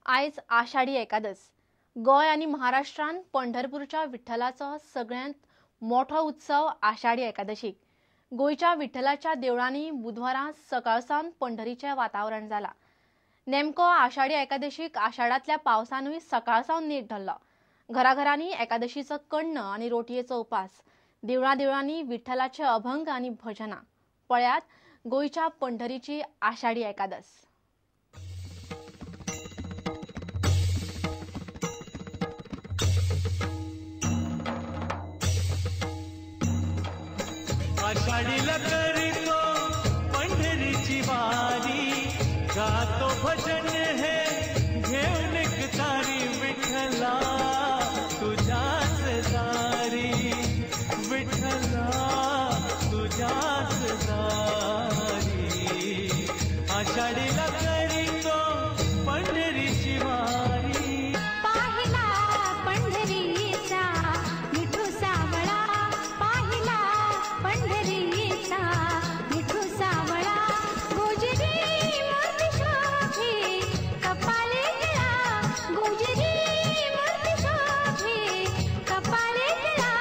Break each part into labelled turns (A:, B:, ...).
A: आयज आषाढी एकादस. गोंय आनी महाराष्ट्रान पंढरपूरच्या विठ्ठलाचो सगळ्यांत मोठो उत्सव आषाढी एकादशीक. गोंयच्या विठ्ठलाच्या देवळांनी बुधवारा सकाळसावन पंढरीचें वातावरण जाला. नेमको आषाढी एकादशीक आषाढांतल्या पावसानूय सकाळसावन नेट धरलो. घराघरांनी एकादशीचो कण्ण आनी रोटयेचो उपास, देवळां देवळांनी विठ्ठलाचे अभंग आनी भजनां. पळयात गोंयच्या पंढरीची आषाढी एकादस.
B: आषाढीला करीतो पंढरीची वारी, गातो भजन हे घेऊन तारी, विठ्ठला तुझ्याच दारी, विठ्ठला तुझ्याच दारी. आषाढीला करीतो पंढरीची वारी.
C: पाहिला पंढरीचा विठू सावळा, पाहिला पंढरीचा विठू सावळा, गोजरी मूर्ती शोभे कपाळे टिळा, गोजरी मूर्ती शोभे कपाळे टिळा.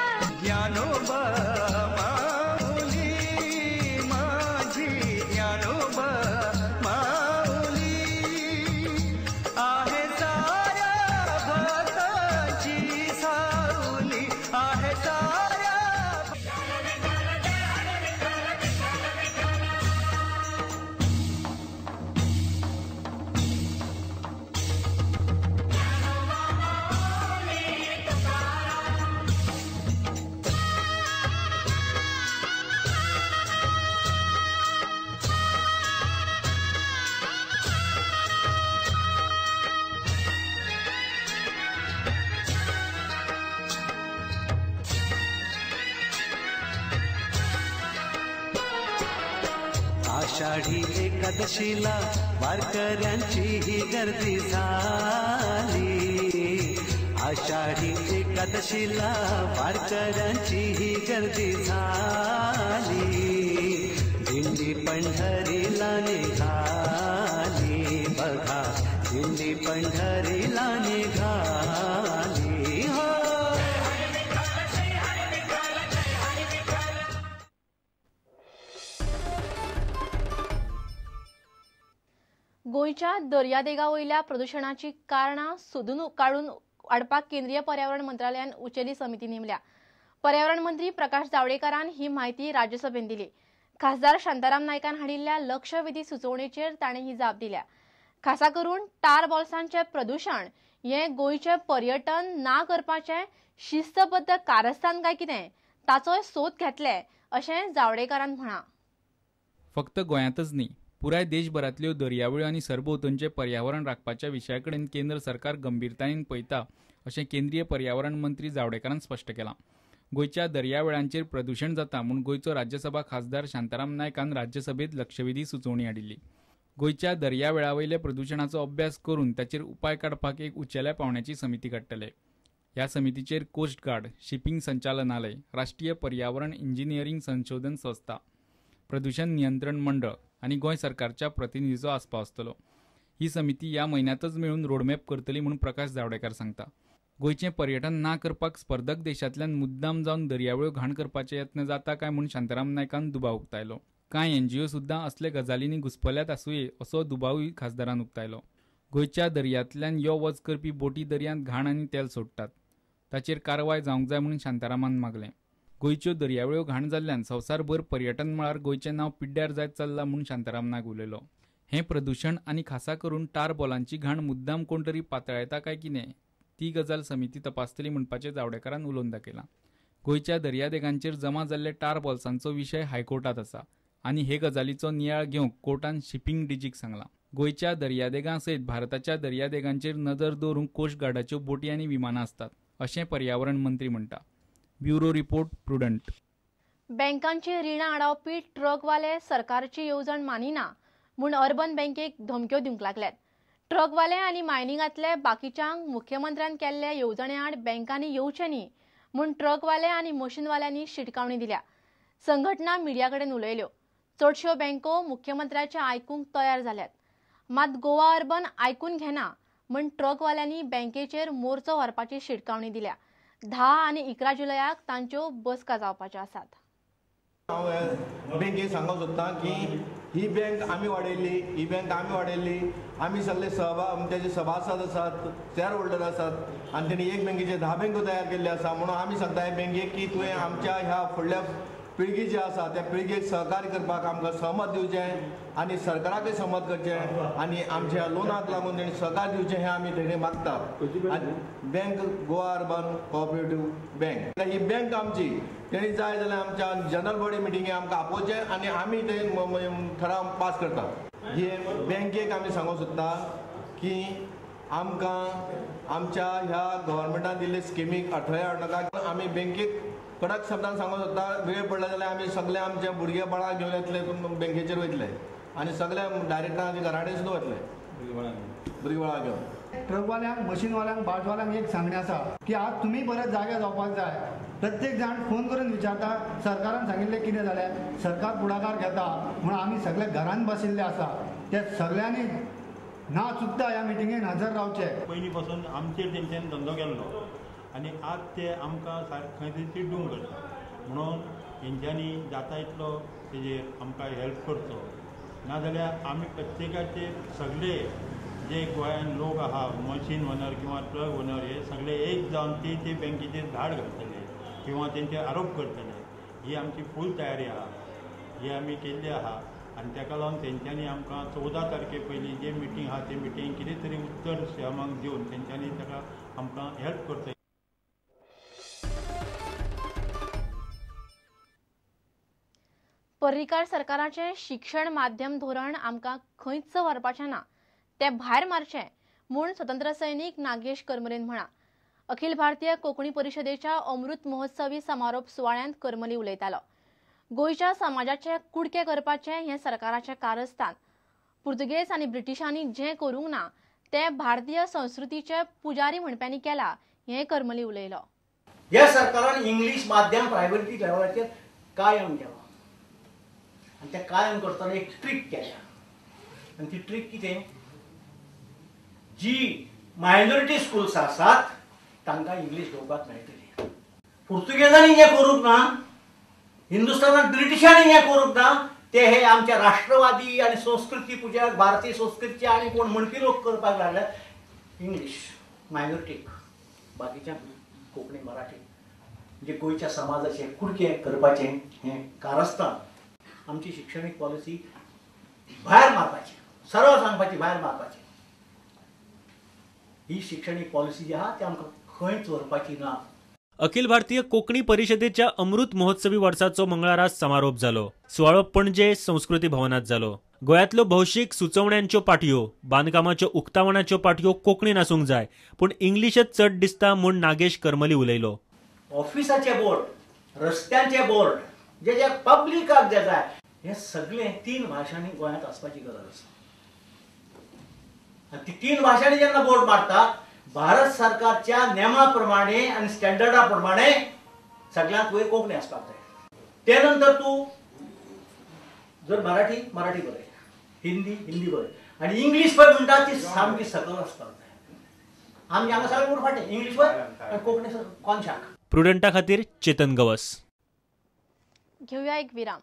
D: ज्ञानोबा माऊली माझी, ज्ञानोबा माऊली आहे साऱ्या भक्तांची सावली, आहे साऱ्या. आषाढी एकादशीला वारकऱ्यांची ही गर्दी झाली. आषाढी एकादशीला वारकऱ्यांची ही गर्दी झाली. दिंडी पंढरीला निघाली, बघा दिंडी पंढरीला निघाली. हो
A: गोंयच्या दर्यादेगा वयल्या प्रदुशणाची कारणां सोदून काडून हाडपाक केंद्रीय पर्यावरण मंत्रालयान उचेली समिती नेमल्या. पर्यावरण मंत्री प्रकाश जावडेकरान ही म्हायती राज्यसभेन दिली. खासदार शांताराम नायकान हाडिल्ल्या लक्षवेधी सुचोवणेचेर ताणें ही जाप दिल्या. खासा करून टार बॉल्सांचें प्रदुशण हें गोंयचें पर्यटन ना करपाचें शिस्तबद्ध कारस्थान काय कितें ताचोय सोद घेतले अशें जावडेकरान म्हळां.
E: फक्त गोंयांतच न्ही, पुराय देशभरांतल्यो दर्यावेळो आनी सरभोंवतणचें पर्यावरण राखपाच्या विशया कडेन केंद्र सरकार गंभीरतायेन पळयता अशें केंद्रीय पर्यावरण मंत्री जावडेकरान स्पश्ट केलां. गोंयच्या दर्यावेळांचेर प्रदुशण जाता म्हूण गोंयचो राज्यसभा खासदार शांताराम नायकान राज्यसभेत लक्षवेधी सुचोवणी हाडिल्ली. गोंयच्या दर्यावेळावयल्या प्रदुशणाचो अभ्यास करून ताचेर उपाय काडपाक एक उंचेल्या पावंड्याची समिती काडटले. ह्या समितीचेर कोस्ट गार्ड, शिपिंग संचालनालय, राष्ट्रीय पर्यावरण इंजिनियरींग संशोधन संस्था, प्रदुशण नियंत्रण मंडळ आनी गोंय सरकारच्या प्रतिनिधीचो आस्पाव आसतलो. ही समिती ह्या म्हयन्यांतच मेळून रोडमॅप करतली म्हूण प्रकाश जावडेकर सांगता. गोंयचें पर्यटन ना करपाक स्पर्धक देशांतल्यान मुद्दाम जावन दर्यावेळो घाण करपाचे यत्न जाता काय म्हूण शांताराम नायकान दुबाव उक्तायलो. कांय एनजीओ सुद्दां असले गजालींनी घुस्पल्यात आसुये असो दुबावूय खासदारान उक्तायलो. गोंयच्या दर्यांतल्यान यो वच करपी बोटी दर्यांत घाण आनी तेल सोडटात, ताचेर कारवाय जावंक जाय म्हूण शांतारामान मागलें. गोंयच्यो दर्यावेळो घाण जाल्ल्यान संवसारभर पर्यटन मळार गोंयचें नांव पिड्ड्यार जायत चल्लां म्हूण शांताराम नायक उलयलो. हें प्रदुशण आनी खासा करून टार बॉलांची घाण मुद्दाम कोण तरी पातळायता काय कितें ती गजाल समिती तपासतली म्हणपाचें जावडेकरान उलोवन दाखयलां. गोंयच्या दर्यादेगांचेर जमा जाल्ले टार बॉल्सांचो विशय हायकोर्टांत आसा आनी हे गजालीचो नियाळ घेवंक कोर्टान शिपिंग डीजीक सांगलां. गोंयच्या दर्यादेगां सयत भारताच्या दर्यादेगांचेर नदर दवरूंक कोस्ट गार्डाच्यो बोटी आनी विमानां आसतात अशें पर्यावरण मंत्री म्हणटा. Bureau report, Prudent.
A: बँकांची रिणां आडावपी ट्रकवाले सरकारची येवजण मानिना म्हूण अर्बन बँकेक धमक्यो दिवंक लागल्यात. ट्रकवाले आनी मायनिंगांतले बाकीच्यांक मुख्यमंत्र्यान केल्ले येवजणे आड बँकांनी येवचें न्ही म्हूण ट्रकवाले आनी मशीनवाल्यांनी शिटकावणी दिल्या. संघटना मिडिया कडेन उलयल्यो. चडश्यो बँको मुख्यमंत्र्याचें आयकूंक तयार जाल्यात, मात गोवा अर्बन आयकून घेना म्हण ट्रकवाल्यांनी बँकेचेर मोर्चो व्हरपाची शिटकावणी दिल्या. 10 आनी 11 जुलयाक तांच्यो बसका जावपाच्यो आसात.
F: हांव बँकेक सांगूंक सोदता की ही बँक आमी वाडयल्ली, ही बँक आमी वाडयल्ली, आमी सगळे तेजे सभासद आसात, शेअर होल्डर आसात आनी तेणी एक बँकेचे 10 बँको तयार केल्ले आसा. म्हणून आमी सांगता हे बँकेक की तुवें आमच्या ह्या फुडल्या पिळगी जी आसा त्या पिळगेक सहकार्य करपाक आमकां सहमत दिवचें आनी सरकाराकय सहमत करचें आनी आमच्या लोनाक लागून तेणी सहकार दिवचें हें आमी तेणी मागतात. आनी bank Goa urban cooperative bank ही बँक आमची, तेणी जाय जाल्यार आमच्या जनरल बॉडी मिटिंगे आमकां आपोवचें आनी आमी ते ठराव पास करता. हे बँकेक आमी सांगूंक सोदता की आमकां आमच्या ह्या गव्हर्मेंटान दिल्ले स्किमीक अडथळे हाडनाका. आमी बँकेक कडक शब्दान सांगूंक सोदता, वेळ पडला जाल्यार आमी सगळे आमच्या भुरगे बाळाक घेवन येतले, बँकेचेर वयतले आनी सगळ्या डायरेक्टरांच्या घरा कडेन सुद्दां वतले भुरगे बाळाक घेवन.
G: ट्रकवाल्यांक, मशीनवाल्यांक, बार्जवाल्यांक एक सांगणें आसा की आज तुमी परत जागे जावपाक जाय. प्रत्येक जाण फोन करून विचारता सरकारान सांगिल्लें कितें जालें, सरकार फुडाकार घेता म्हणून आमी सगळे घरान बशिल्ले आसा. ते सगळ्यांनी ना चुकता ह्या मिटिंगेन हजर रावचे.
H: पयलीं पासून आमचेर तेंच्यांनी धंदो केल्लो आनी आज ते आमकां सारकें खंय तरी चिड्डूंक करता, म्हणून हेंच्यांनी जाता इतलो तेजेर आमकां हेल्प करचो. नाजाल्यार आमी प्रत्येकाचे सगळे जे गोंयान लोक आहा, मशीन ओनर किंवा ट्रक ओनर, हे सगळे एक जावन ते ते बँकेचेर धाड घालतले किंवा तेंचेर आरोप करतले. ही आमची फूल तयारी आहा, ही आमी केल्ली आहा आनी ताका लागून तेंच्यांनी आमकां 14 तारखे पयलीं जे मिटींग आहा ते मिटींग कितें तरी उत्तर श्यामाक दिवन तेंच्यांनी ताका आमकां हेल्प करचो.
A: पर्रीकार सरकाराचें शिक्षण माध्यम धोरण आमकां खंयच व्हरपाचें ना, तें भायर मारचें म्हूण स्वतंत्र सैनीक नागेश करमलीन म्हणा. अखिल भारतीय कोंकणी परिशदेच्या अमृत महोत्सवी समारोप सुवाळ्यांत करमली उलयतालो. गोंयच्या समाजाचे कुडके करपाचें हें सरकाराचें कारस्थान. पुर्तुगेज आनी ब्रिटिशांनी जें करूंक ना तें भारतीय संस्कृतीचे पुजारी म्हणप्यांनी केलां हें करमली उलयलो.
I: ह्या सरकारान इंग्लीश माध्यम प्रायव्हेट लेवलाचेर कायम केलां आनी तें कायम करतना एक ट्रीक केल्या आनी ती ट्रीक कितें, जी मायनॉरिटी स्कूल्स आसात तांकां इंग्लीश घेवपाक मेळटली. पुर्तुगेजांनी हें करूंक ना, हिंदुस्थानात ब्रिटिशांनी हें करूंक ना, ते हे आमच्या राष्ट्रवादी आनी संस्कृती पुजाक, भारतीय संस्कृतीचे आनी कोण म्हणपी लोक करपाक लागले इंग्लीश मायनॉरिटीक, बाकीच्या कोंकणी मराठी. म्हणजे गोंयच्या समाजाचे कुडके करपाचें हें कारस्थान. आमची शिक्षणीक पॉलिसी भायर मारपाची, सरळ सांगपाची भायर मारपाची. ही शिक्षणीक पॉलिसी जी आहा ती आमकां खंयच व्हरपाची ना.
J: अखिल भारतीय कोंकणी परिशदेच्या अमृत महोत्सवी वर्साचो मंगळारा समारोप जालो. सुवाळो पणजे संस्कृती भवनात जालो. गोंयांतल्यो भौशीक सुचोवण्यांच्यो पाटयो, बांदकामाच्यो उक्तावणाच्यो पाटयो कोंकणीन आसूंक जाय, पूण इंग्लिशच चड दिसता म्हूण नागेश करमली उलयलो.
I: ऑफिसाचे बोर्ड, रस्त्यांचे बोर्ड, जे जे पब्लिकाक जे जाय हे सगळे 3 भाशांनी गोंयांत आसपाची गरज आसा. आनी ती 3 भाशांनी जेन्ना बोर्ड मारता, भारत सरकारच्या नेमा प्रमाणे आनी स्टँडर्डा प्रमाणे सगळ्यांत वयर कोंकणी आसपाक जाय. ते नंतर तूं जर मराठी मराठी बरय, हिंदी हिंदी बरय आनी इंग्लीश पळय म्हणटा ती सामकी सकल आसपाक जाय. आमचे हांगा सगळें उरफाटें, इंग्लीश पळय आनी कोंकणी कोनशाक.
J: प्रुडंटा खातीर चेतन गवस.
A: घेऊया एक विराम.